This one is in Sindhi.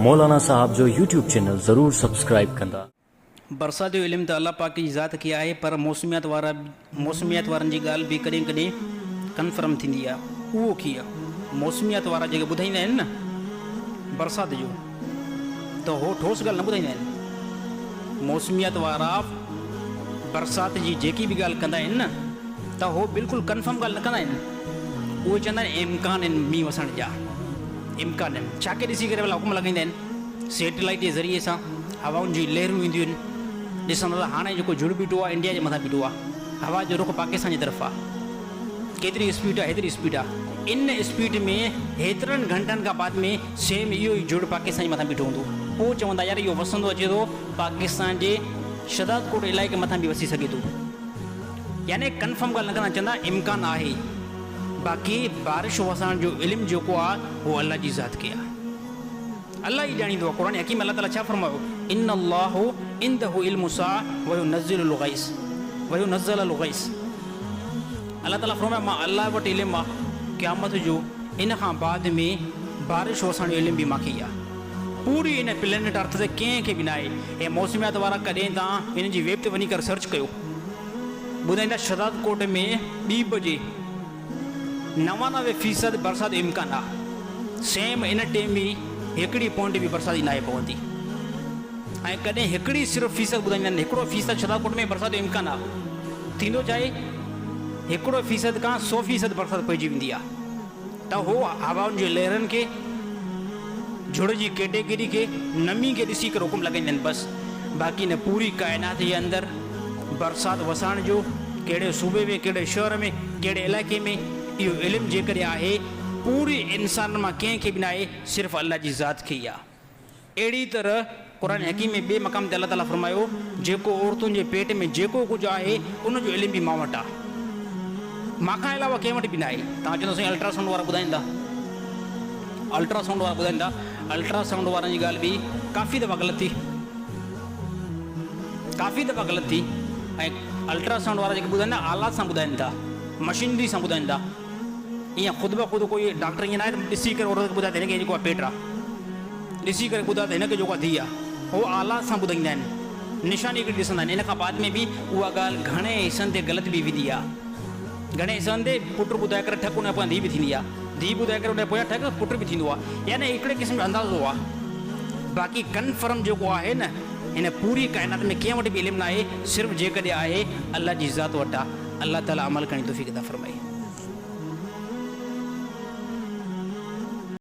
مولانا صاحب جو يوٽيوب چينل ضرور سبسڪرائيب ڪندا. برسات جو علم ته الله پاڪ جي ذات کي آهي پر موسميات وارا موسميات وارن جي ڳالهه به ڪڏهن ڪڏهن ڪنفرم ٿيندي آهي اهو ڪيئن موسميات وارا جيڪي ٻڌائيندا آهن نه برسات جو ته هو ٺوس ڳالهه نه ٻڌائيندا آهن موسميات وارا برسات جي جيڪي به ڳالهه ڪندا آهن نه ته هو بلڪل ڪنفرم ڳالهه نه ڪندا آهن اهي چوندا آهن امڪان آهن مينهن وسڻ جا امڪان آهن ڇا کي ڏسي ڪري ڀلا حڪم لڳائيندا آهن سيٽلائيٽ جي ذريعي سان هوائن جون لهرون اينديون آهن ڏسندا ته هاڻي جيڪو جهڙ بيٺو آهي انڊيا جي مٿان بيٺو آهي هوا جو رخ پاڪستان جي طرف آهي ڪيتري اسپيڊ آهي هيتري اسپيڊ آهي ان اسپيڊ ۾ هيترن گهنٽن کان بعد ۾ سيم اهو ئي جهڙ پاڪستان جي مٿان بيٺو هوندو پوء چوندا يار اهو وسندو اچي ٿو پاڪستان جي شهدادڪوٽ علائقي مٿان به وسي سگهي ٿو يعني ڪنفرم ڳالهه نه ڪندا چوندا امڪان آهي باقي بارش وسڻ جو علم جيڪو آهي اهو الله جي ذات کي آهي. الله ئي ڄاڻيندو آهي. قرآن حڪيم ۾ الله تعاليٰ ڇا فرمايو، ان الله عنده علم الساعة وينزل الغيث وينزل الغيث الله تعاليٰ فرمايو مان الله وٽ علم آهي قيامت جو ان کان بعد ۾ بارش وسڻ جو علم به مان کي ئي آهي. پوري ان پلينيٽ ارٿ تي ڪنهن کي به ناهي. هي موسميات وارا ڪڏهن تان ان جي ويب تي وڃي ڪري سرچ ڪيو ٻڌائيندا شهداد ڪوٽ ۾ ٻي بجي 99 فيصد برسات جو امڪان آ سيم ان ٽيم به هڪڙي پوائنٽ به برسات جي ناهي پوندي ۽ ڪڏهن هڪڙي صرف فيصد ٻڌائيندا آهن هڪڙو فيصد شهدادڪوٽ ۾ برسات جو امڪان آ ٿيندو ڇا آهي هڪڙو فيصد کان سو فيصد برسات پئجي ويندي آ ته هو هوائن جي لهرن کي جھڙ جي ڪيٽيگري کي نمي کي ڏسي ڪري حڪم لڳائيندا آهن بس باقي نه پوري ڪائنات جي اندر برسات وسائڻ جو ڪهڙي صوبي ۾ ڪهڙي شهر ۾ ڪهڙي علائقي ۾ اهو علم جيڪڏهن آهي پوري انسانن مان ڪنهن کي به ناهي صرف الله جي ذات کي ئي آهي. اهڙي طرح قرآن حڪيم ۾ ٻئي مقام تي الله تعالي فرمايو جيڪو عورتن جي پيٽ ۾ جيڪو ڪجهه آهي ان جو علم به مان وٽ آهي مان کان علاوه ڪنهن وٽ به ناهي. توهان چوندو سائين الٽرا سائونڊ وارا ٻڌائين ٿا الٽرا سائونڊ وارا ٻڌائين ٿا الٽرا سائونڊ وارن جي ڳالهه به ڪافي دفعا غلط ٿي. ڪافي دفعا غلط ٿي ۽ الٽرا سائونڊ وارا جيڪي ٻڌائين ٿا آلات سان ٻڌائين ٿا مشينري سان ٻڌائين ٿا ائين خود بخود ڪوئي ڊاڪٽر ائين ناهي ته ڏسي ڪري عورت کي ٻڌائي ته هن کي جيڪو آهي پيٽ آهي ڏسي ڪري ٻڌائي ته هن کي جيڪو آهي ڌيء آهي هو آلات سان ٻڌائيندا آهن نشاني هڪڙي ڏسندا آهن ان کان بعد ۾ به اها ڳالهه گهڻي حصن تي غلط به ويندي آهي گهڻي حصن تي پٽ ٻڌائي ڪري ٺڪ ان جي پويان ڌيء به ٿيندي آهي ڌيء ٻڌائي ڪري ان جي پويان ٺڪ پٽ به ٿيندو آهي يعني هڪڙي قسم جو اندازو آهي باقي ڪنفرم جيڪو آهي نه هن پوري ڪائنات ۾ ڪنهن وٽ به علم ناهي صرف جيڪڏهن آهي الله جي ذات وٽ آهي الله تعالي عمل ڪرڻ جي توفيق عطا فرمائي.